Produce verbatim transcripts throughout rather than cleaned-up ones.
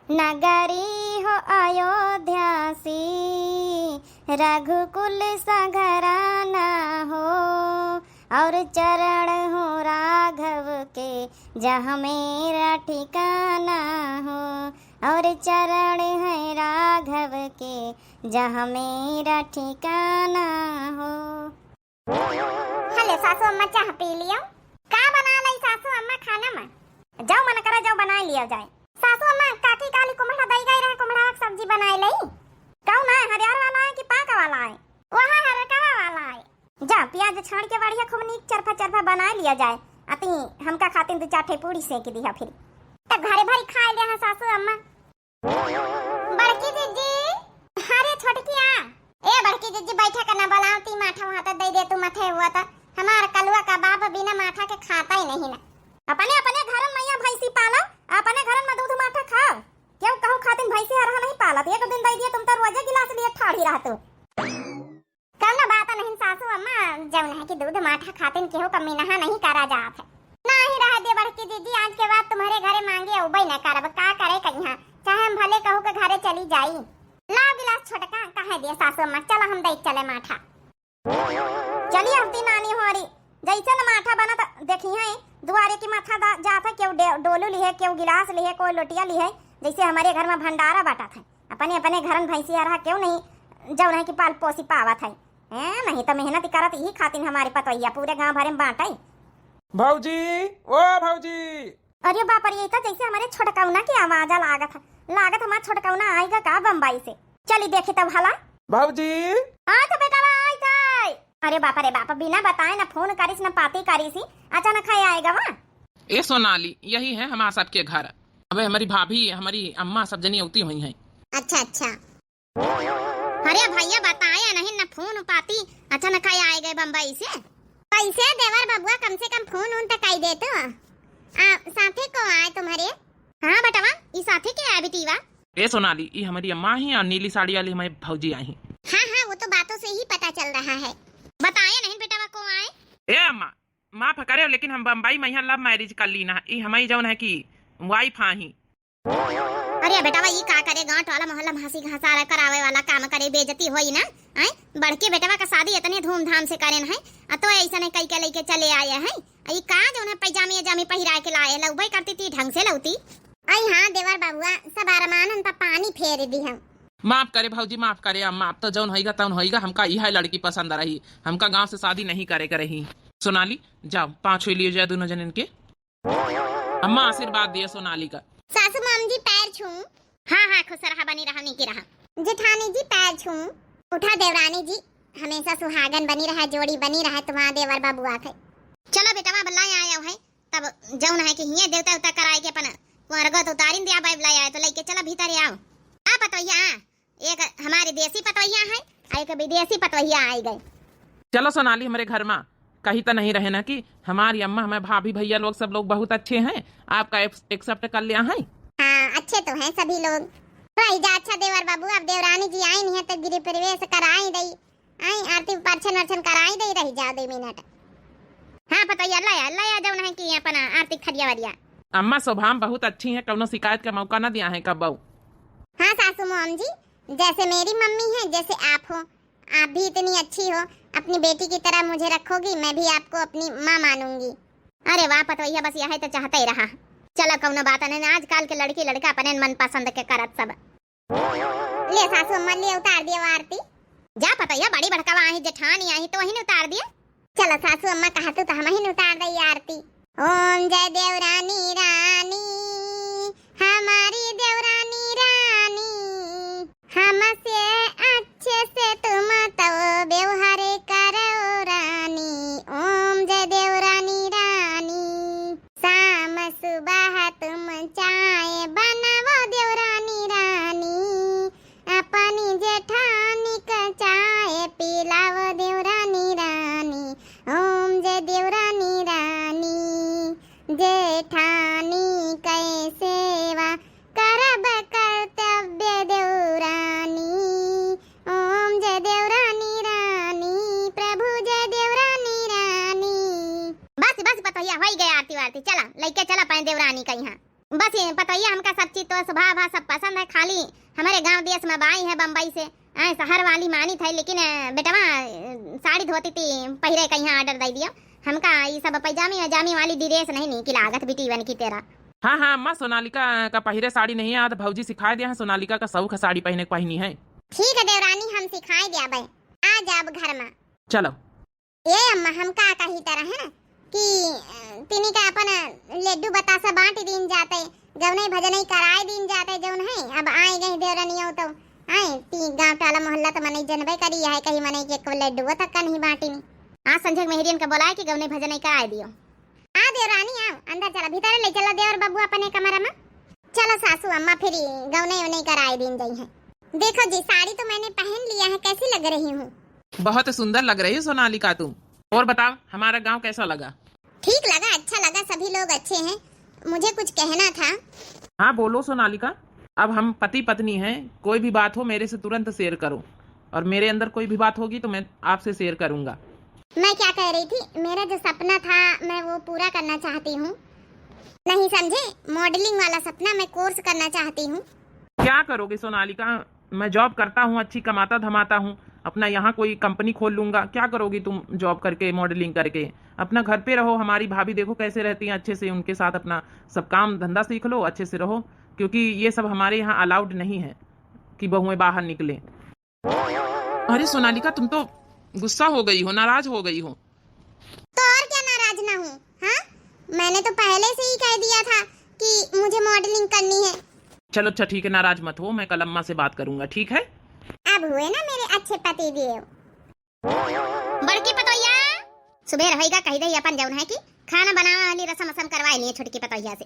नगरी हो अयोध्या सी, रघुकुल सा घराना हो, और चरण हो राघव के, जहाँ मेरा ठिकाना हो, और चरण है राघव के, जहाँ मेरा ठिकाना हो। हले सासू अम्मा, चाह पी लियो। का बना लई सासू अम्मा खाना में? जाओ मन करा, जाओ बनाइ लियो जाए। सासू अम्मा, काकी काली कुम्हड़ा दई गई रहे, कुम्हड़ा के सब्जी बनाइ लई। कौन है, हरियर वाला है कि पाक वाला है? वह हरकवा वाला है। जा प्याज छाड़ के बढ़िया खूब नीक चरफा चरफा बनाइ लियो जाए। अति हमका खातिन दू चार ठे पूड़ी सेंक दिहा फिर। त घरे भरी खाइ ले हैं सासू अम्मा। बड़की जिज्जी, अरे छोटकिया, ए बड़की जिज्जी, बैठे का ना बोलावती, माठा वहाँ त दे दे तू मथे हुआ त। हमार कलुआ का बाप बिना माठा के खाता ही नहीं ना। अपने, अपने घरन में या भैंसी पालो, अपने घरन में दूध माठा खाओ। केहू कहू खातिन भैंसी हरहा नहीं पालत, एक दिन दे दिया तुम तो रोजे गिलास लिए ठाढ़ी रहतू। कौनो बात नहीं सासू अम्मा, जौन है कि दूध माठा खातिन केहू कमी नहा नहीं करा जात है। नहीं रह दे बड़की दीदी, आज के बाद तुम्हरे घरे मांगे अउबे न करब, का करे कहिया, चाहे हम भले कहू के घरे चली जाई। ला गिलास छोटका, कहे दिए सासू अम्मा, चला हम दे चले माठा। चली अवती नानी होरी, जैसे न माठा बनत देखी है, दुआरे की माथा दा-, जात है, केहू डे-, डोलू लिहे, केहू गिलास लिहे, कोई लोटिया लिहे, जैसे हमारे घर में भंडारा बाटत है। अपने, अपने घरन भैंसी हरहा केहू नहीं, जौन है कि पाल पोसी पावत है। हैं, नहीं त मेहनत करत यही खातिन हमारी पतोहिया पूरे गांव भरे में बांटे। भौजी, ओ भौजी। अरे बाप रे, ये तो जैसे हमारे छोटकौना की आवाज लागत है। लागत हमार छोटकौना आएगा का बम्बई से। चली देखी तब हला। भौजी। आ तो बेटा, आ तो। अरे बाप रे बाप, बिना बताए ना फोन करिस ना पाती करिस ही, अचानक है आएगा वहाँ। ए सोनाली, यही है हमार सबके घर। अबे हमारी भाभी, हमारी अम्मा सब जनी अवती हुई हैं। अच्छा, अच्छा। अरे भैया, बताया नहीं ना फोन पाती, अचानक आए गए बम्बई से। कैसे देवर बबुआ, कम से कम फोन उन तक आई देतो। आ, साथे को आए तुम्हारे? हाँ बेटवा, ई साथे के आए बिटिया? ए सोनाली, ई हमारी अम्मा ही और नीली साड़ी वाली हमारी भौजी आई। हाँ, हाँ, वो तो बातों से ही पता चल रहा है। बताया नहीं बेटवा को आए? ए अम्मा, माफ करे, लेकिन हम बम्बई में यहाँ love marriage कर ली ना। ई हमारी जौन है कि wife आही। अरे बेटवा, ई का करे, गांव टोला मोहल्ला में हंसी हंसारा करावे वाला काम करे, बेइज्जती होई ना। आय, बड़के बेटवा का शादी इतने धूमधाम से करेन है, आ तो ऐसा नहीं कई के लेके चले आए हैं। आ ई का जौन है पैजामे अजामे पहिरा के लाए, लउबे करती ती ढंग से लउती। आई हाँ देवर बबुआ, सब अरमानन पर पानी फेर दी हम। माफ करे भौजी, माफ करे अम्मा, अब तो जौन होइगा तौन होइगा, हमका इहा लड़की पसंद रही, हमका गांव से शादी नहीं करे के रही। सोनाली, जाओ पाँव छुई लियो जाए दोनों जनिन के। अम्मा आशीर्वाद दिया सोनाली का। सासू माम जी पैर छू। हाँ, हाँ, खुश रहा, बनी रहा, नीकी रहा। जेठानी जी पैर छू। उठा देवरानी जी, हमेशा सुहागन बनी रहा, जोड़ी बनी रहा तुम्हारा देवर बबुआ के। चलो बेटवा, अब लाई आयो है, तब जौन है कि हिये देवता उता कराए के अपन कुंवरगो तो उतारिन दिया, बाइब लाई आए तो लेके चला भीतर आओ। आ पतोहिया, एक हमारी देसी पतोहिया है, आ एक विदेशी पतोहिया आई गई। चलो सोनाली, हमारे घर में कहीं तो नहीं रहे ना कि हमारी अम्मा, हमारे भाभी, भैया लोग, सब लोग बहुत अच्छे हैं, आपका एक्स-, accept कर लिया है। हाँ, अच्छे तो हैं सभी लोग। रही जा, अच्छा देवर बाबू, अब देवरानी जी आई नहीं है तो गृह प्रवेश कराई दई, आई आरती परछन वरछन कराई दई, रही जाओ दो मिनट। हाँ पतोहिया, लाया, लाया जौन है कि अपना आरती थरिया वरिया। अम्मा स्वभाव बहुत अच्छी है, कौनो शिकायत का मौका ना दिया है कब्बो। हाँ सासू मोम जी, जैसे मेरी मम्मी है, जैसे आप हो, आप भी इतनी अच्छी हो, अपनी बेटी की तरह मुझे रखोगी, मैं भी आपको अपनी माँ मानूंगी। अरे वाह पतोहिया, बस यही तो चाहते ही रहा। चलो कौनो बात नहीं, आजकल के लड़की लड़का अपने मन पसंद के करत सब। ले सासू अम्मा, ले उतार दिया वो आरती। जा पतोहिया, बड़ी बड़कावा आई, जेठानी आई, तो वही ने उतार दिया। चलो सासू अम्मा, कहा तू तो हम ही ने उतार दे ये आरती। ओम जय देवरानी रानी, हमारी देवरानी रानी, हमसे अच्छे से तुम तो व्यवहार करो रानी। ओम जय देवरानी रानी, शाम सुबह तुम चाय बनाओ देवरानी रानी, अपनी जेठानी का चाय पिलाओ देवरानी रानी। ओम जय देवरानी रानी, जेठानी कै पसंद है खाली हमरे गाँव देश मा बाई है बम्बई से। आए, शहर वाली मानित है, लेकिन, अ, बेटवा, अ, साड़ी धोती ती पहिरे का यहाँ order दइ दियो। हमका ई सब पैजामी वैजामी वाली dress नहीं नीक लागत बिटिवन की तेरा। हाँ, हाँ, अम्मा, सोनालिका का पहिरे साड़ी नहीं आत, भौजी सिखाए दिया है, सोनालिका का शौक है साड़ी पहने के, पहनी है। ठीक है देवरानी, हम सिखाए दिया बे, आ जाब घर मा। चलो। ए अम्मा, हम का कही तरह है कि, अ, तिनी का अपन लड्डू बतासा बाँट दीन जाते, गवनई भजनई कराए दीन जाते, जौन है, अब आए गई देवरनियो तो, आए, ती गाँव टाला मोहल्ला तो मनई जनबे करी है, कहीं मनई के एको लड्डू तक का नहीं बाँटिनी। आज संझक मेहरियन का बोलाए कि गवनई भजनई कराए दियो। आ देवरानी, आओ, अंदर चला, भीतर ले चला देवर बबुआ अपने कमरा मा। चलो सासू अम्मा, फिर गवनई उनई कराए दीन जाई है। देखो जी, साड़ी तो मैंने पहन लिया है, कैसी लग रही हूँ? बहुत सुंदर लग रही हो सोनालिका तुम। और बताओ, हमारा गांव कैसा लगा? ठीक लगा, अच्छा लगा, सभी लोग अच्छे हैं। मुझे कुछ कहना था। हाँ, बोलो सोनालिका। अब हम पति पत्नी हैं, कोई भी बात हो मेरे से तुरंत share करो, और मेरे अंदर कोई भी बात होगी तो मैं आपसे share करूंगा। मैं क्या कह रही थी, मेरा जो सपना था मैं वो पूरा करना चाहती हूँ। नहीं समझे, modelling वाला सपना, मैं course करना चाहती हूँ। क्या करोगे सोनालिका? मैं job करता हूँ, अच्छी कमाता धमाता हूँ, अपना यहाँ कोई company खोल लूँगा। क्या करोगी तुम job करके, modelling करके? अपना घर पे रहो, हमारी भाभी देखो कैसे रहती हैं अच्छे से, उनके साथ अपना सब काम धंधा सीख लो, अच्छे से रहो, क्योंकि ये सब हमारे यहाँ allowed नहीं है कि बहुएं बाहर निकलें। अरे सोनालिका, तुम तो गुस्सा हो गई हो, नाराज हो गई हो। तो और क्या नाराज ना हूँ, हाँ? मैंने तो पहले से ही कह दिया था कि मुझे modelling करनी है। चलो अच्छा ठीक है, नाराज मत हो, मैं कल अम्मा से बात करूंगा, ठीक है? अब हुए ना मेरे अच्छे पति देव। बड़की पतोहिया, सुबेर होइगा, कहि दही अपन जौन है कि खाना बनावे वाली रसम असम करवाए लिए छोटकी पतोहिया से।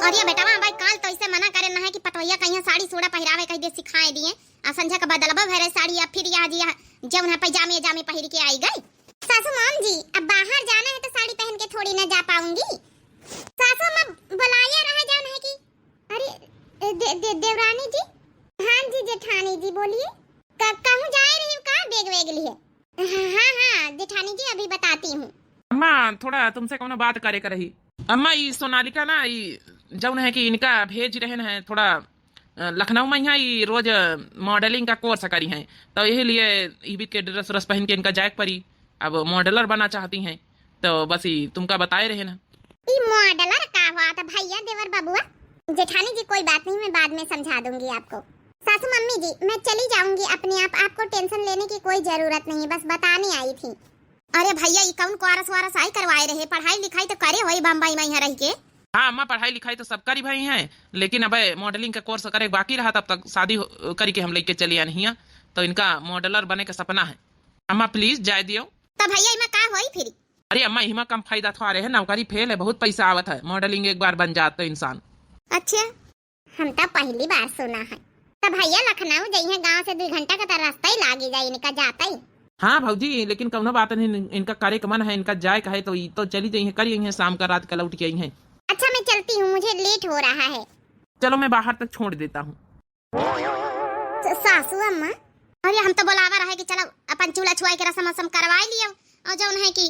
अरे बेटवा, भाई काल तो इसे मना करे ना है कि पतोहिया कहिया साड़ी सूड़ा पहिरावे कहि दे सिखाए दिए, आ संझा का बदलबा भरे साड़ी, आ फिर यह जिया जौन है पैजामे जामे पहिर के आई गई। सासू माम जी, अब बाहर जाना है तो साड़ी पहन के थोड़ी ना जा पाऊंगी। सासू अम्मा बुलाया रहा जौन है कि, अरे, दे, दे, देवरानी जी। हाँ जी जेठानी जी, बोलिए। क-, कहूँ जाए रही हूँ का, bag वैग लिए? हाँ, हाँ, हाँ, जेठानी जी, अभी बताती हूँ। अम्मा, थोड़ा तुमसे कौनो बात करे के रही। अम्मा, ई सोनालिका ना, ई जौन है कि इनका भेज रहे हैं थोड़ा, अ, लखनऊ मा यहाँ ई रोज, अ, modelling का course करी हैं, तो यही लिए ई बीत के dress व्रेस पहन के इनका जाए के पड़ी। अब modeler बना चाहती हैं, तो बस ई तुमका बताए रहे ना। ई modeler का हुआ था भैया देवर बबुआ? जेठानी जी, कोई बात नहीं, मैं बाद में समझा दूंगी आपको। सासू मम्मी जी, मैं चली जाऊंगी अपने आप, आपको tension लेने की कोई जरूरत नहीं, बस बताने आई थी। अरे भैया, ई कौन कोरस वारस आई करवाए रहे? पढ़ाई लिखाई तो करे होई बम्बई मा यहाँ रह के। हाँ अम्मा, पढ़ाई लिखाई तो सब करी भई हैं, लेकिन अबे modelling का course करे बाकी रहा, तब तक शादी हो-, करी के हम लेके चली आनी हिया, तो इनका modeler बने का सपना है। अम्मा please जाए दियो। तो भैया, इमा का होई फिर? अरे अम्मा, इमा कम फायदा थोड़े है, नौकरी फेल है, बहुत पैसा आवत है, modelling एक बार बन जात तो इंसान। अच्छा, हम तो पहली बार सुना है। तो भैया लखनऊ जइहे, गांव से दुइ घंटा का तो रास्ता ही लागी जाए इनका जाता ही। हाँ भौजी, लेकिन कौनो बात नहीं, इनका करे के मन है, इनका जाए का है तो ई तो चली जइहे, कर अइहे, शाम का रात का लौट के अइहे। अच्छा मैं चलती हूँ, मुझे late हो रहा है। चलो मैं बाहर तक छोड़ देता हूँ। स-, सासू अम्मा, अरे हम तो बोलावा रहे कि चलो अपन चूल्हा छुआई के रसम असम करवाई लियो, और जौन है कि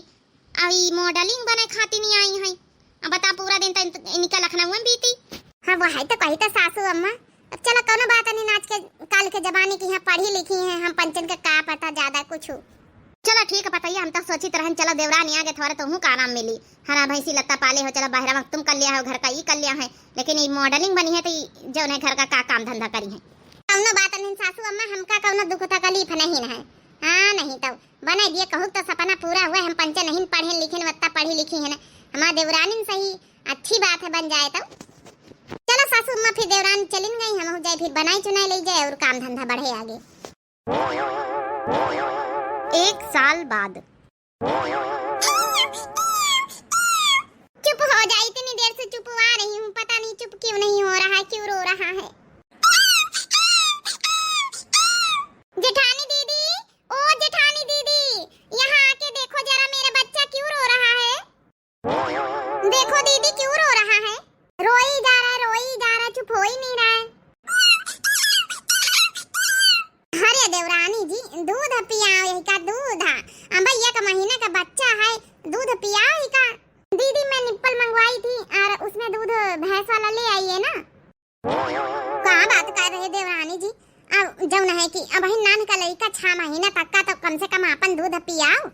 अभी modelling बने खातिर नहीं आई हैं। अब बता, पूरा दिन तो इन-, इनका लखनऊ में बीती। हाँ, वो है तो कही तो सासू अम्मा। अब चलो, कौनो बात नहीं, आज के काल के जमाने की हैं, पढ़ी लिखी हैं, हम पंचन का का पता ज्यादा कुछ। चलो ठीक है, पतोहिया, हम तो सोचित रहन, चलो देवरानी आगे थोड़ा तोहू का आराम मिली, हरा भैंसी लत्ता पाले हो, चलो बहरा वक्त तुम कर लिया हो, घर का ई कर लिया है, लेकिन ई modelling बनी है तो ई जौन है घर का, का काम धंधा करी है। कौनो बात नहीं सासू अम्मा, हमका कौनो दुख तकलीफ नहीं है। हाँ, नहीं तो बनाई दिए, कहूँ तो सपना पूरा हुआ, हम पंचे नहीं पढ़े लिखे न, वत्ता पढ़ी लिखी है ना, हमार देवरानी सही, अच्छी बात है बन जाए तो। चलो सासू अम्मा, फिर देवरानी चलिन गई, हम जाए फिर बनाई चुनाई ले जाए और काम धंधा बढ़े आगे। एक साल बाद। चुप हो जा, इतनी देर से चुपवा रही हूँ, पता नहीं चुप क्यों नहीं हो रहा है, क्यों रो रहा है। जेठानी दीदी, ओ जेठानी दीदी, यहाँ आके देखो जरा, मेरा बच्चा क्यों रो रहा है? देखो दीदी, क्यों रो रहा है? रोई जा रहा है, रोई जा रहा है, चुप हो ही नहीं रहा है। अरे देवरानी जी, दूध पियाओ यही का, दूध। अबे एक महीना का बच्चा है, दूध पियाओ यही का। दीदी, मैं nipple मंगवाई थी और उसमें दूध भैंस वाला ले आई है ना। का बात कर रहे देवरानी जी? अब जौन है कि अबहिन नान का लइका छह महीना तक का तो कम से कम आपन दूध पियाओ।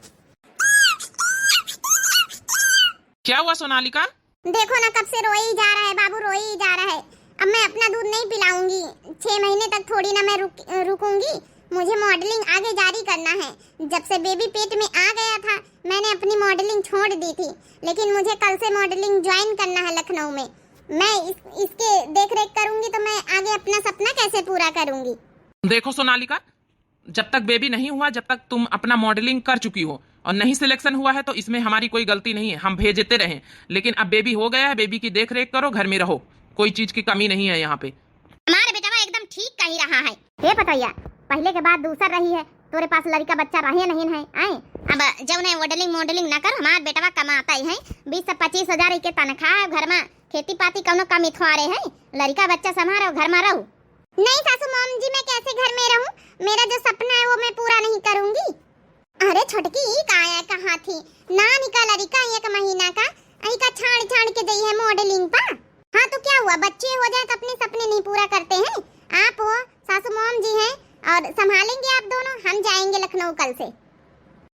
क्या हुआ सोनालिका? देखो ना, कब से रोए ही जा रहा है बाबू, रोए ही जा रहा है। अब मैं अपना दूध नहीं पिलाऊंगी, छह महीने तक थोड़ी ना मैं रुक, रुकूंगी। मुझे मॉडलिंग आगे जारी करना है। जब से बेबी पेट में आ गया था, मैंने अपनी मॉडलिंग छोड़ दी थी, लेकिन मुझे कल से मॉडलिंग ज्वाइन करना है लखनऊ में। मैं इस, इसके देख रेख करूंगी तो मैं आगे अपना सपना कैसे पूरा करूंगी? देखो सोनालिका, जब तक बेबी नहीं हुआ, जब तक तुम अपना मॉडलिंग कर चुकी हो और नहीं सिलेक्शन हुआ है, तो इसमें हमारी कोई गलती नहीं है, हम भेजते रहे। लेकिन अब बेबी हो गया है, बेबी की देख रेख करो, घर में रहो, कोई चीज की कमी नहीं है यहाँ पे। हमार बेटवा एकदम ठीक कही रहा है। हे पतोहिया, पहले के बात दूसर रही है, तोरे पास लड़का बच्चा रहे नहीं है, आए? अब जौन है मॉडलिंग मॉडलिंग ना कर, हमार बेटवा कमाता ही है, बीस से पच्चीस हजार के तनख्वाह है, घर में खेती पाती कौनो कमी थोड़े है, लड़का बच्चा संभारो, घर में रहो। नहीं सासू मॉम जी, मैं कैसे घर में रहूं? मेरा जो सपना है वो मैं पूरा नहीं करूंगी। अरे छोटकी, ई का है कहा थी? नानी का लड़का एक महीना का, अई का छाड़ छाड़ के जई है मॉडलिंग पा। हाँ तो क्या हुआ, बच्चे हो जाए तो अपने सपने नहीं पूरा करते हैं? आप हो, सासू मॉम जी हैं और संभालेंगे आप दोनों। हम जाएंगे लखनऊ कल से।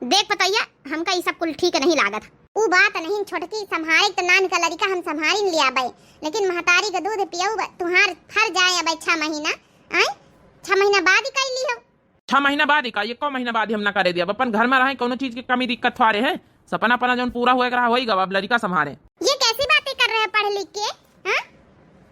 देख पतोहिया, हमका ई सब कुल ठीक नहीं लागत। ऊ बात नहीं छोटकी, संभारे तो नान का लड़का हम संभारी लिया बे, लेकिन महतारी का दूध पियऊ बे, तुहार फर जाए अब छह महीना, आए? छह महीना बाद ही कर ली हो। छह महीना बाद ही का, एको महीना बाद ही हम ना करे दिया। अपन घर में रहे, कौनो चीज की कमी दिक्कत थोड़े है। सपना अपना जौन पूरा हुए के रहा, होई गवा, अब लड़का संभारे। ये कैसी बातें कर रहे हैं पढ़ लिख के, हाँ?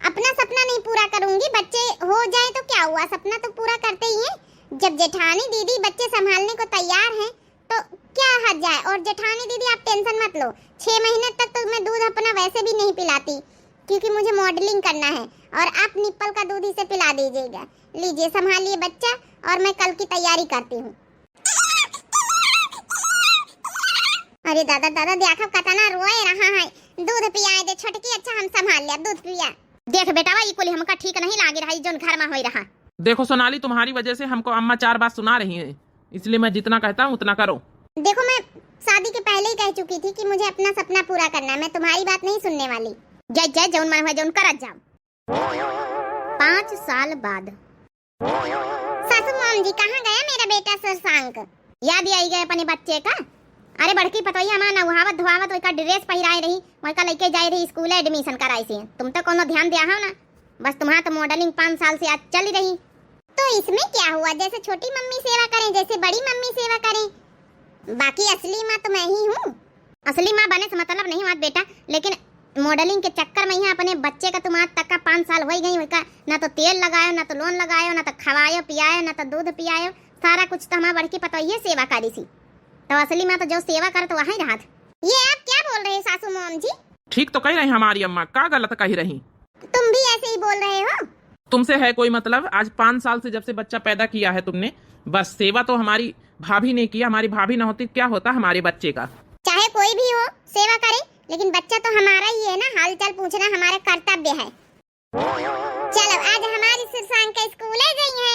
अपना सपना नहीं पूरा करूंगी, बच्चे हो जाए तो क्या हुआ, सपना तो पूरा करते ही है। जब जेठानी दीदी बच्चे संभालने को तैयार हैं तो क्या हर्ज है? और जेठानी दीदी आप टेंशन मत लो, छह महीने तक तो मैं दूध अपना वैसे भी नहीं पिलाती, क्योंकि मुझे मॉडलिंग करना है और आप निप्पल का दूध इसे पिला दीजिएगा। लीजिए, संभालिए बच्चा, और मैं कल की तैयारी करती हूँ। अरे दादा, दादा, देखा कतना रोए रहा है, दूध पियाए दे छोटकी। अच्छा, हम संभाल लिया, दूध पिया। देख बेटावा, ई कुल हमका ठीक नहीं लागे रहा, ई जौन घर में होई रहा। देखो सोनाली, तुम्हारी वजह से हमको अम्मा चार बात सुना रही है, इसलिए मैं जितना कहता हूँ उतना करो। देखो, मैं शादी के पहले ही कह चुकी थी कि मुझे अपना सपना पूरा करना है, मैं तुम्हारी बात नहीं सुनने वाली। जय जय, जौन मन हुआ जौन करत जाओ। पाँच साल बाद। सासू मॉम जी, कहाँ गया मेरा बेटा शशांक? याद ही आई गए अपने बच्चे का। अरे बड़की पतोहिया हमार नहावत धोआवत ओका ड्रेस पहिराए रही, ओका लेके जाए रही स्कूल एडमिशन कराए से। तुम तो कोनो ध्यान दिया हो ना, बस तुम्हारा तो मॉडलिंग पाँच साल से आज चल रही। तो इसमें क्या हुआ, जैसे छोटी मम्मी सेवा करें, जैसे बड़ी मम्मी सेवा करें, बाकी असली माँ तो मैं ही हूँ। असली माँ बने से मतलब नहीं बात बेटा, लेकिन मॉडलिंग के चक्कर में यहाँ अपने बच्चे का तुम आज तक का पाँच साल होई गई, ओका ना तो तेल लगायो, ना तो लोन लगायो, ना तो खवायो पियायो, ना तो दूध पियायो, सारा कुछ तो हमार बड़की पतोहिए सेवा करी सी। तो असली माँ तो जो सेवा करत वही रहत। ये आप क्या बोल रहे हो सासू मॉम जी? ठीक तो कह रही हमारी अम्मा, का गलत कह रही? तुम भी ऐसे ही बोल रहे हो। तुमसे है कोई मतलब? आज पाँच साल से जब से बच्चा पैदा किया है तुमने, बस सेवा तो हमारी भाभी ने किया। हमारी भाभी ना होती क्या होता हमारे बच्चे का? चाहे कोई भी हो, सेवा करे, लेकिन बच्चा तो हमारा ही है ना, हालचाल पूछना हमारा कर्तव्य है। चलो, आज हमारी सुशांक के स्कूले गई है।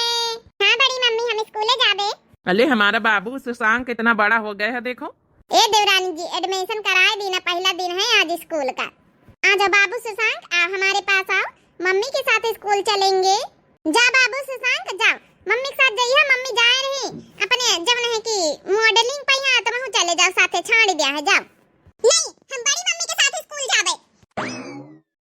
हाँ बड़ी मम्मी, हम स्कूले जाबे। अले हमारा बाबू सुशांक इतना बड़ा हो गया है, देखो। ए देवरानी जी, एडमिशन कराए दी ना, पहला दिन है आज स्कूल का। आ जाओ बाबू सुशांक, आओ हमारे पास आओ, मम्मी के साथ स्कूल चलेंगे। जा बाबू सुशांक, जाओ, मम्मी के साथ जाइए, मम्मी जा रही अपने जब नहीं की मॉडलिंग पे, यहाँ तुम चले जाओ साथे, छाड़ दिया है, जाओ। नहीं, हम बड़ी मम्मी के साथ स्कूल जाबे।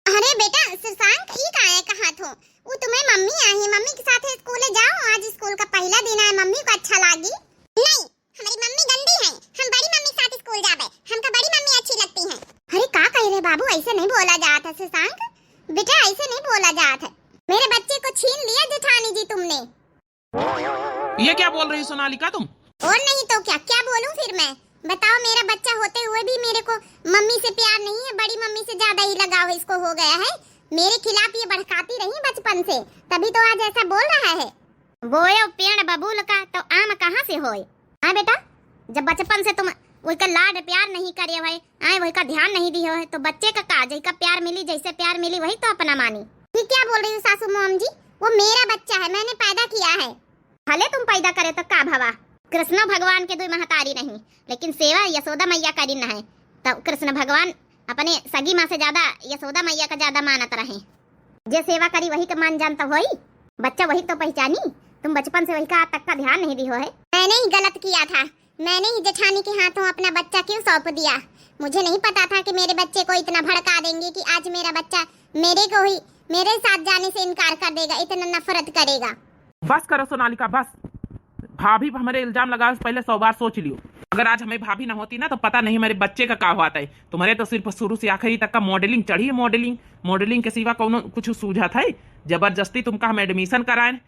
अरे बेटा सुशांक, ई काहे कहत हो? वो तुम्हें मम्मी आई है, मम्मी के साथ स्कूल जाओ, आज स्कूल का पहला दिन है, मम्मी को अच्छा लागी। नहीं, हमारी मम्मी गंदी है, हम बड़ी मम्मी के साथ स्कूल जाबे, हमका बड़ी मम्मी अच्छी लगती है। अरे का कह रहे बाबू, ऐसे नहीं बोला जात है सुशांक, बेटा ऐसे नहीं बोला जात है। मेरे बच्चे को छीन लिया जेठानी जी तुमने। ये क्या बोल रही सोनालिका तुम? और नहीं तो क्या, क्या बोलूं फिर मैं? बताओ, मेरा बच्चा होते हुए भी मेरे को मम्मी से प्यार नहीं है, बड़ी मम्मी से ज्यादा ही लगाव इसको हो गया है। मेरे खिलाफ ये भड़काती रही बचपन से, तभी तो आज ऐसा बोल रहा है। बोयो पेड़ बबूल का तो आम कहाँ से होए? हाँ बेटा, जब बचपन से तुम उसका लाड प्यार नहीं करे भाई, आए वही का ध्यान नहीं दियो है, तो बच्चे का का, जही का प्यार मिली, जैसे प्यार मिली वही तो अपना मानी। ये क्या बोल रही हो सासू मोम जी? वो मेरा बच्चा है, मैंने पैदा किया है। भले तुम पैदा करे तो का भवा, कृष्णो भगवान के दुई महतारी नहीं, लेकिन सेवा यशोदा मैया करी न है। तो कृष्ण भगवान अपने सगी माँ से ज्यादा यशोदा मैया का ज्यादा मानत रहे। जे सेवा करी वही का मान जान तो होई, बच्चा वही तो पहचानी। तुम बचपन से वही का आज तक का ध्यान नहीं दिहो है। मैंने ही गलत किया था, मैंने ही जेठानी के हाथों अपना बच्चा क्यों सौंप दिया? मुझे नहीं पता था कि मेरे बच्चे को इतना भड़का देंगे कि आज मेरा बच्चा मेरे को ही, मेरे साथ जाने से इनकार कर देगा, इतना नफरत करेगा। बस करो सोनालिका, बस। भाभी पर हमरे इल्जाम लगावे से पहले सौ बार सोच लियो। अगर आज हमें भाभी ना होती ना तो पता नहीं हमारे बच्चे का का होता है। तुम्हारे तो सिर्फ शुरू से आखिरी तक का मॉडलिंग चढ़ी है, मॉडलिंग। मॉडलिंग के सिवा कौनो कुछ सूझत है? जबरदस्ती तुमका हम एडमिशन कराएन,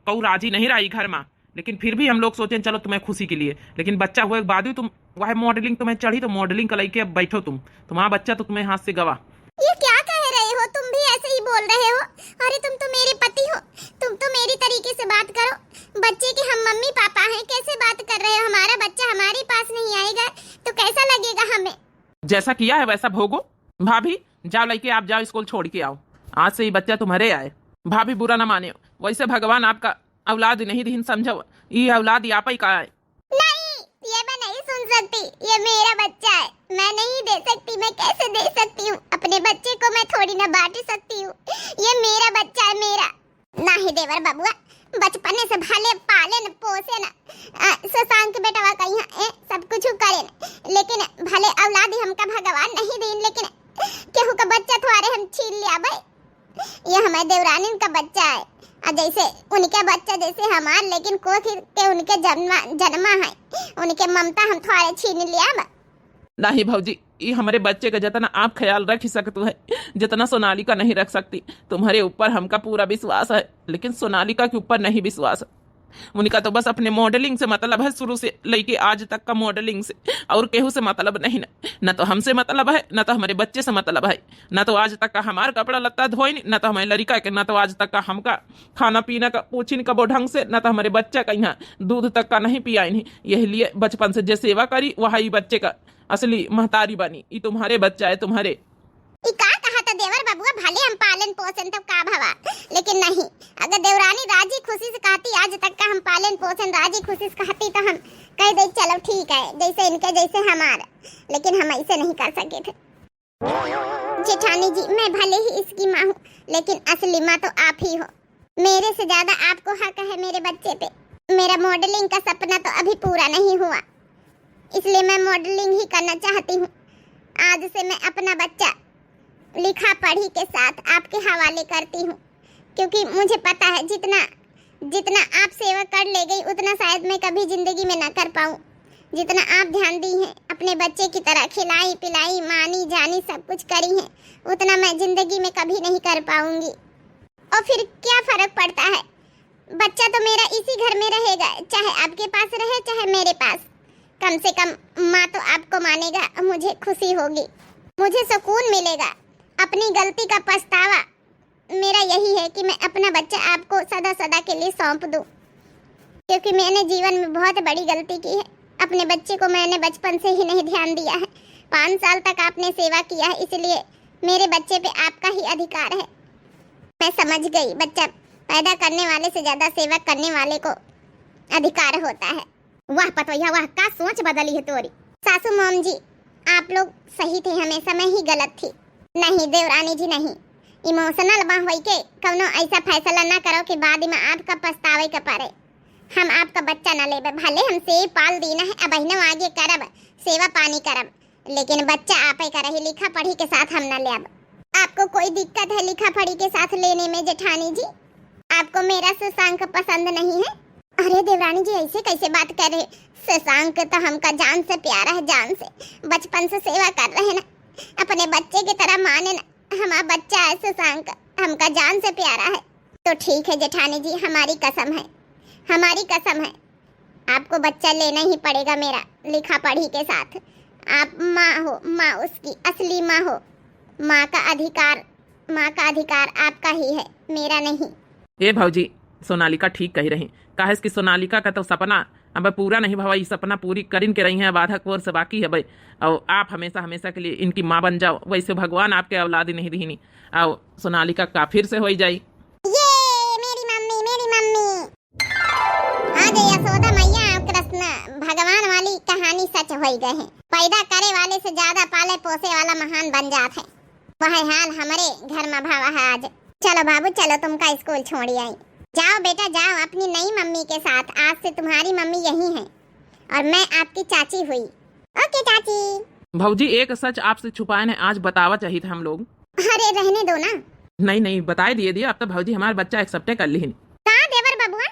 कऊ राजी नहीं रही घर में, लेकिन फिर भी हम लोग सोचेन चलो तुम्हें खुशी के लिए, लेकिन बच्चा हुए के बाद भी तुम वह मॉडलिंग तुम्हें चढ़ी तो मॉडलिंग का लइके अब बैठो तुम, तुम्हारा बच्चा तो तुम्हें हाथ से गवा। ये क्या कह रहे हो? तुम भी ऐसे ही बोल रहे हो? अरे तुम तो मेरे पति हो, तुम तो मेरी तरीके से बात करो। बच्चे के हम मम्मी पापा हैं, कैसे बात कर रहे हो? हमारा बच्चा हमारे पास नहीं आएगा तो कैसा लगेगा हमें? जैसा किया है वैसा भोगो। भाभी जाओ लइके आप जाओ स्कूल छोड़ के आओ। आज से ये बच्चा तुम्हारे आए। भाभी बुरा ना माने, वैसे भगवान आपका औलाद नहीं दीन समझो, ये औलाद आपै का आए। नहीं, ये मैं नहीं सुन सकती। ये मेरा बच्चा है, मैं नहीं दे सकती। मैं कैसे दे सकती हूँ? अपने बच्चे को मैं थोड़ी ना बांट सकती हूँ। ये मेरा बच्चा है, मेरा। नहीं देवर बबुआ, बचपने से भले पालेन पोसेन, अ, शशांक बेटवा का यहाँ, ए, सब कुछ करेन, लेकिन भले औलाद हमका भगवान नहीं दीन, लेकिन केहू का बच्चा थोड़े हम छीन लिया भाई। ये हमारे देवरानिन का बच्चा है, और जैसे उनके बच्चा जैसे हमार, लेकिन कोख के उनके जन्मा, जन्मा है, उनके ममता हम थोड़े छीन लिया बा। नहीं भौजी, ये हमारे बच्चे का जितना आप ख्याल रख सकतू है, जितना सोनालिका नहीं रख सकती। तुम्हारे ऊपर हमका पूरा विश्वास है, लेकिन सोनालिका के ऊपर नहीं विश्वास है। उनका तो बस अपने मॉडलिंग से मतलब है, शुरू से लेके आज तक का मॉडलिंग से, और केहू से मतलब नहीं ना। ना तो हमसे मतलब है, ना तो हमारे बच्चे से मतलब है, ना तो आज तक का हमार कपड़ा लत्ता धोइन, ना तो हमारे लड़का के, ना तो आज तक का हमका खाना पीना का पूछिन कबो ढंग से, ना तो हमारे बच्चा का यहाँ दूध तक का नहीं पियाइन ही। यही लिए बचपन से जे सेवा करी, वही बच्चे का असली महतारी बनी। ई तुम्हारे बच्चा है, तुम्हारे। ई का कहा था देवर बबुआ, भले हम पालन पोषण तब का भवा, लेकिन नहीं, अगर देवरानी राजी खुशी से कहती आज तक का हम पालन पोषण राजी खुशी से कहती तो हम कह दे चलो ठीक है, जैसे इनके जैसे हमार, लेकिन हम ऐसे नहीं कर सके थे। जेठानी जी, मैं भले ही इसकी माँ हूँ, लेकिन असली माँ तो आप ही हो। मेरे से ज्यादा आपको हक है मेरे बच्चे पे। मेरा मॉडलिंग का सपना तो अभी पूरा नहीं हुआ, इसलिए मैं मॉडलिंग ही करना चाहती हूँ। आज से मैं अपना बच्चा लिखा पढ़ी के साथ आपके हवाले करती हूँ, क्योंकि मुझे पता है जितना, जितना आप सेवा कर ले गई उतना शायद मैं कभी जिंदगी में ना कर पाऊँ। जितना आप ध्यान दी हैं, अपने बच्चे की तरह खिलाई पिलाई, मानी जानी, सब कुछ करी हैं, उतना मैं जिंदगी में कभी नहीं कर पाऊँगी। और फिर क्या फर्क पड़ता है, बच्चा तो मेरा इसी घर में रहेगा, चाहे आपके पास रहे चाहे मेरे पास। कम से कम माँ तो आपको मानेगा, मुझे खुशी होगी, मुझे सुकून मिलेगा। अपनी गलती का पछतावा मेरा यही है कि मैं अपना बच्चा आपको सदा सदा के लिए सौंप दूँ, क्योंकि मैंने जीवन में बहुत बड़ी गलती की है। अपने बच्चे को मैंने बचपन से ही नहीं ध्यान दिया है। पाँच साल तक आपने सेवा किया है, इसलिए मेरे बच्चे पे आपका ही अधिकार है। मैं समझ गई, बच्चा पैदा करने वाले से ज्यादा सेवा करने वाले को अधिकार होता है। वाह पतोहिया वाह, का सोच बदली है तोरी। सासू मॉम जी, आप लोग सही थे, हमेशा मैं ही गलत थी। नहीं देवरानी जी नहीं, इमोशनल बा होई के कौनो ऐसा फैसला ना करो कि बाद में आपका पछतावे के पड़े। हम आपका बच्चा ना लेबे, भले हम सेव पाल दीना है, अब आगे करब, सेवा पानी करब, लेकिन बच्चा आपे का रही, लिखा पढ़ी के साथ हम ना लेब। आपको कोई दिक्कत है लिखा पढ़ी के साथ लेने में जेठानी जी? आपको मेरा शशांक पसंद नहीं है? अरे देवरानी जी, ऐसे कैसे बात कर रहे? शशांक तो हमका जान से प्यारा है, जान से, बचपन से सेवा कर रहे ना, अपने बच्चे की तरह माने ना। हमारा बच्चा है शशांक, हमका जान से प्यारा है। तो ठीक है जेठानी जी, हमारी कसम है, हमारी कसम है, आपको बच्चा लेना ही पड़ेगा मेरा लिखा पढ़ी के साथ। आप माँ हो, माँ उसकी असली माँ हो। माँ का अधिकार, माँ का अधिकार आपका ही है, मेरा नहीं। ए भौजी, सोनालिका ठीक कही रही, काहे कि सोनालिका का तो सपना अब पूरा नहीं भवा, ई सपना पूरी करिन के रही है, अब आधा कोर्स बाकी है भाई। और आप हमेशा हमेशा के लिए इनकी माँ बन जाओ, वैसे भगवान आपके औलाद ही नहीं दीनी। और सोनालिका का फिर से हो ही जाई। ये मेरी मम्मी, मेरी मम्मी। आज यशोदा मैया और कृष्ण भगवान वाली कहानी सच होई गए हैं। पैदा करे वाले से ज्यादा पाले पोसे वाला महान बन जात है। वह हाल हमरे घर में भावा है आज। चलो बाबू, चलो, तुमका स्कूल छोड़ी आई। जाओ बेटा, जाओ अपनी नई मम्मी के साथ। आज से तुम्हारी मम्मी यही है और मैं आपकी चाची हुई। ओके चाची। भौजी, एक सच आपसे छुपाए ने, आज बतावा चाहित हम लोग। अरे रहने दो ना। नहीं, नहीं, बताए दिए दिए, अब तो भौजी हमार बच्चा accept कर लिहिन। का देवर बबुआ?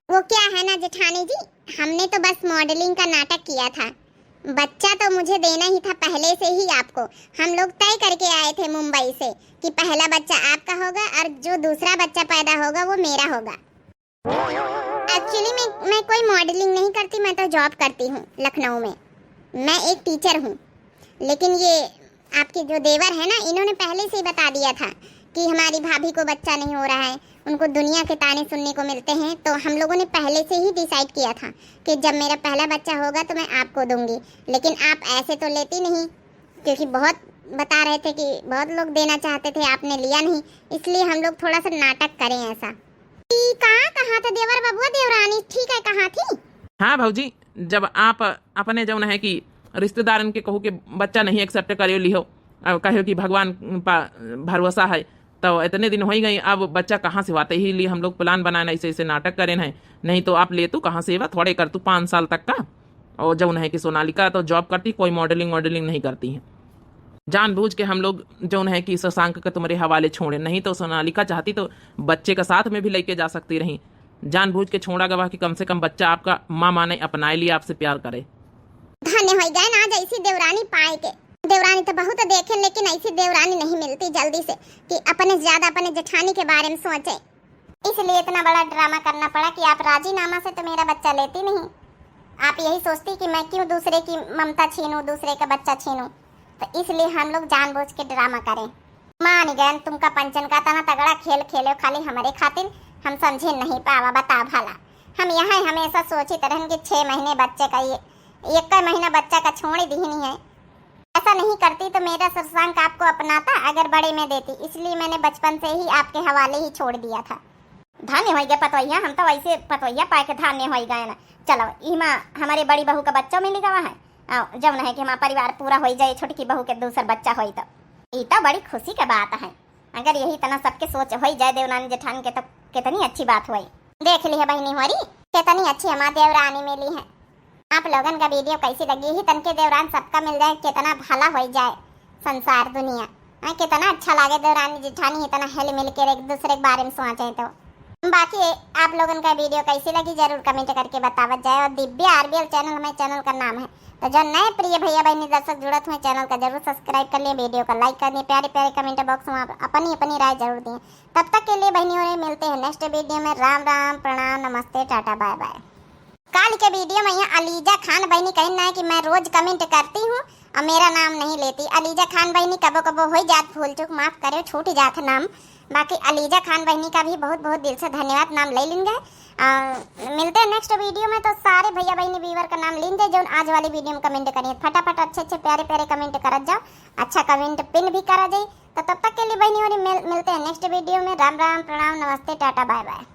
वो क्या है ना जेठानी जी, हमने तो बस modeling का नाटक किया था। बच्चा तो मुझे देना ही था पहले से ही आपको। हम लोग तय करके आए थे मुंबई से कि पहला बच्चा आपका होगा और जो दूसरा बच्चा पैदा होगा वो मेरा होगा। Actually मैं, मैं कोई modeling नहीं करती, मैं तो job करती हूँ लखनऊ में। मैं एक teacher हूँ। लेकिन ये आपके जो देवर है ना, इन्होंने पहले से ही बता दिया था कि हमारी भाभी को बच्चा नहीं हो रहा है, उनको दुनिया के ताने सुनने को मिलते हैं, तो हम लोगों ने पहले से ही decide किया था कि जब मेरा पहला बच्चा होगा तो मैं आपको दूंगी, लेकिन आप ऐसे तो लेती नहीं, क्योंकि बहुत बता रहे थे कि बहुत लोग देना चाहते थे, आपने लिया नहीं, इसलिए हम लोग थोड़ा सा नाटक करें ऐसा। ई का कहा था देवर बबुआ, देवरानी ठीक है कहा थी? हाँ भौजी, जब आप अपने जौन है कि रिश्तेदारन के कहू के बच्चा नहीं accept करे लिहो, और कहो कि भगवान पा भरोसा है, तो इतने दिन हो ही गई, अब बच्चा कहाँ से हुआ? तो यही लिए हम लोग plan बनाए, ऐसे ऐसे नाटक करें हैं, नहीं तो आप लेतू कहाँ से हुआ, थोड़े करतू पाँच साल तक का। और जौन है कि सोनालिका तो job करती, कोई modeling वॉडलिंग नहीं करती है। जानबूझ के हम लोग जौन है कि शशांक के तुम्हारे हवाले छोड़े, नहीं तो सोनालिका चाहती तो बच्चे का साथ में भी लेके जा सकती रही। जानबूझ के छोड़ा गवा कि कम से कम बच्चा आपका माँ माने, अपनाए लिए, आपसे प्यार करे। धन्य होई गए ना जैसी देवरानी पाए के। देवरानी तो बहुत देखे, लेकिन ऐसी देवरानी नहीं मिलती जल्दी से कि अपने से ज्यादा अपने जेठानी के बारे में सोचे। इसलिए इतना बड़ा ड्रामा करना पड़ा कि आप राजीनामा से तो मेरा बच्चा लेती नहीं। आप यही सोचती कि मैं क्यों दूसरे की ममता छीनूं, दूसरे का बच्चा छीनूं। तो इसलिए हम लोग जानबूझ के ड्रामा करें। मान गए तुमका पंचन का तना तगड़ा खेल खेले, खाली हमारे खातिर। हम समझे नहीं पावा, बता भला। हम यहाँ हमेशा सोचित रहन कि छह महीने बच्चे का, ये एक महीना बच्चा का छोड़ ही दीनी है। ऐसा नहीं करती तो मेरा शशांक आपको अपनाता, अगर बड़े में देती, इसलिए मैंने बचपन से ही आपके हवाले ही छोड़ दिया था। धन्य होई गए पतोहिया, हम तो वैसे पतोहिया पाए के धन्य होई गए ना। चलो, इमा हमारे बड़ी बहू का बच्चा मिल गवा है, और जौन है कि हमारा परिवार पूरा होई जाए, छोटकी बहू के दूसर बच्चा होई तो ई तो बड़ी खुशी के बात है। अगर यही तना सबके सोच होई जाए देवरानी जेठानी के, तो कितनी अच्छी बात हुई। देख ली है बहनी होरी, कितनी अच्छी हमार देवरानी मिली है। आप लोगन का video कैसी लगी? ही तनके देवरान सबका मिल जाए, कितना भला होई जाए संसार दुनिया। हाँ, कितना अच्छा लागे देवरानी जेठानी इतना हिल मिल के एक दूसरे के बारे में सोचे तो। बाकी आप लोगन का video कैसी लगी जरूर comment करके बतावत जाए। और दिव्या आरबीएल channel हमारे channel का नाम है, तो जो नए प्रिय भैया बहनी दर्शक जुड़त हुए channel का जरूर subscribe कर लिए, video का like कर लिए, प्यारे प्यारे comment box में आप अपनी अपनी राय जरूर दिए। तब तक के लिए बहनी होरी मिलते हैं next video में। राम राम, प्रणाम, नमस्ते, टाटा, bye bye। काल के video में यहाँ अलीजा खान बहनी कहिन ना कि मैं रोज comment करती हूँ और मेरा नाम नहीं लेती। अलीजा खान बहनी कबो कबो होई जात भूल चूक, माफ करे, छूट जात है नाम। बाकी अलीजा खान बहनी का भी बहुत बहुत दिल से धन्यवाद, नाम ले लेंगे। आ, मिलते हैं next video में। तो सारे भैया बहनी viewer का नाम लेंगे जो आज वाली video में comment करिए। फटाफट अच्छे अच्छे प्यारे प्यारे comment करत जाओ, अच्छा comment pin भी करा जाए। तो तब तक के लिए बहनी होरी मिल, मिलते हैं next video में। राम राम, प्रणाम, नमस्ते, टाटा, bye bye।